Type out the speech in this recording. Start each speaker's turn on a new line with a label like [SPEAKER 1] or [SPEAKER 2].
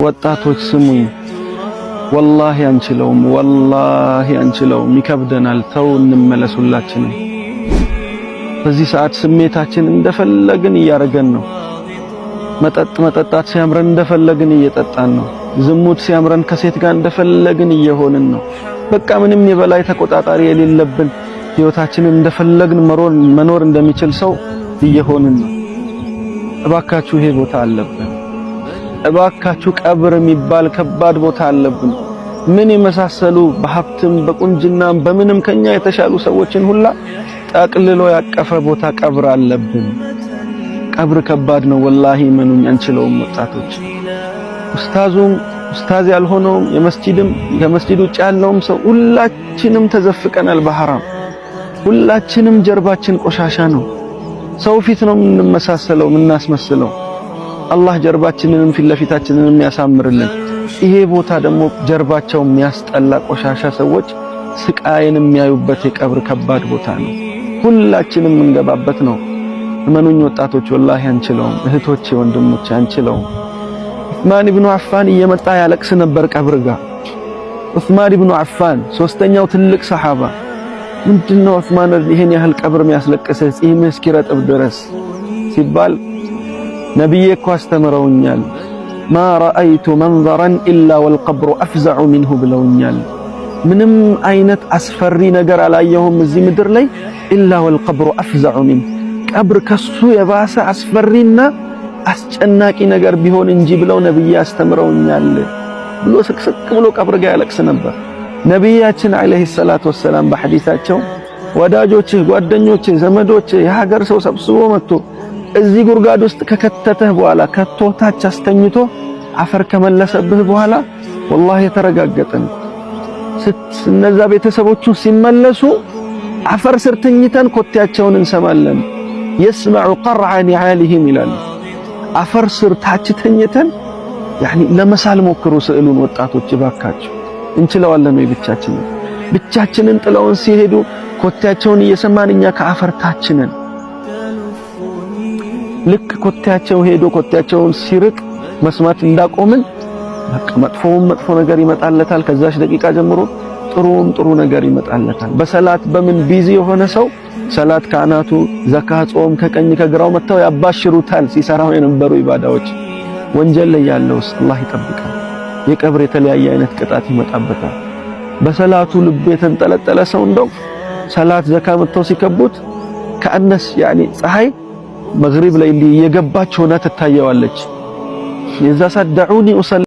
[SPEAKER 1] ወጣቶች ስሙኝ፣ ወላሂ አንችለውም፣ ወላሂ አንችለውም፣ ይከብደናል። ተው እንመለስ ሁላችንም። በዚህ ሰዓት ስሜታችን እንደፈለግን እያረገን ነው። መጠጥ መጠጣት ሲያምረን እንደፈለግን እየጠጣን ነው። ዝሙት ሲያምረን ከሴት ጋር እንደፈለግን እየሆንን ነው። በቃ ምንም የበላይ ተቆጣጣሪ የሌለብን፣ ህይወታችንን እንደፈለግን መኖር እንደሚችል ሰው እየሆንን ነው። እባካችሁ ይሄ ቦታ አለብን። እባካችሁ ቀብር የሚባል ከባድ ቦታ አለብን። ምን የመሳሰሉ በሀብትም በቁንጅናም በምንም ከኛ የተሻሉ ሰዎችን ሁላ ጠቅልሎ ያቀፈ ቦታ ቀብር አለብን። ቀብር ከባድ ነው። ወላሂ መኑኝ አንችለውም። ወጣቶች፣ ኡስታዙም ኡስታዝ ያልሆነውም፣ የመስጂድም ከመስጂድ ውጭ ያለውም ሰው ሁላችንም ተዘፍቀናል በሐራም። ሁላችንም ጀርባችን ቆሻሻ ነው። ሰው ፊት ነው የምንመሳሰለው፣ የምናስመስለው። አላህ ጀርባችንንም ፊት ለፊታችንንም ያሳምርልን። ይሄ ቦታ ደግሞ ጀርባቸው የሚያስጠላ ቆሻሻ ሰዎች ስቃይን የሚያዩበት የቀብር ከባድ ቦታ ነው። ሁላችንም የምንገባበት ነው። እመኑኝ ወጣቶች፣ ወላሂ አንችለውም። እህቶቼ፣ ወንድሞቼ፣ አንችለውም። ዑስማን ኢብኑ አፋን እየመጣ ያለቅስ ነበር ቀብር ጋር። ዑስማን ኢብኑ አፋን ሶስተኛው ትልቅ ሰሃባ። ምንድነው ዑስማን ይሄን ያህል ቀብር የሚያስለቅስህ ጺምህ እስኪረጥብ ድረስ ሲባል፣ ነብዬ እኮ አስተምረውኛል፣ ما رأيت منظرا إلا والقبر أفزع منه ብለውኛል። ምንም አይነት አስፈሪ ነገር አላየሁም እዚህ ምድር ላይ إلا والقبر أفزع منه፣ ቀብር ከሱ የባሰ አስፈሪና አስጨናቂ ነገር ቢሆን እንጂ ብለው ነብዬ አስተምረውኛል ብሎ ስቅስቅ ብሎ ቀብር ጋር ያለቅስ ነበር። ነቢያችን عليه الصلاة والسلام በሐዲሳቸው ወዳጆችህ፣ ጓደኞችህ፣ ዘመዶችህ፣ የሀገር ሰው ሰብስቦ መጥቶ እዚህ ጉድጓድ ውስጥ ከከተተህ በኋላ፣ ከቶ ታች አስተኝቶ አፈር ከመለሰብህ በኋላ፣ ወላሂ የተረጋገጠ ነው። እነዛ ቤተሰቦቹ ሲመለሱ አፈር ስር ተኝተን ኮቴያቸውን እንሰማለን። يسمع قرع نعالهم ይላሉ። አፈር ስር ታች ተኝተን يعني ለመሳል ሞክሩ ስዕሉን ወጣቶች እባካችሁ። እንችለዋለን ወይ ብቻችንን? ብቻችንን ጥለውን ሲሄዱ ኮቴያቸውን እየሰማን እኛ ከአፈር ታች ነን። ልክ ኮቴያቸው ሄዶ ኮቴያቸውን ሲርቅ መስማት እንዳቆምን በቃ መጥፎውም መጥፎ ነገር ይመጣለታል። ከዛች ደቂቃ ጀምሮ ጥሩም ጥሩ ነገር ይመጣለታል። በሰላት በምን busy የሆነ ሰው ሰላት ከአናቱ፣ ዘካ፣ ጾም ከቀኝ ከግራው መጥተው ያባሽሩታል ሲሰራው የነበሩ ኢባዳዎች። ወንጀል ላይ ያለውስ አላህ ይጠብቃል። የቀብር የተለያየ አይነት ቅጣት ይመጣበታል። በሰላቱ ልቡ የተንጠለጠለ ሰው እንደው ሰላት ዘካ መጥተው ሲከቡት ከአነስ يعني ፀሐይ መግሪብ ላይ እንዲህ የገባች ሆና ትታየዋለች። የዛ ሰዓት دعوني أصلي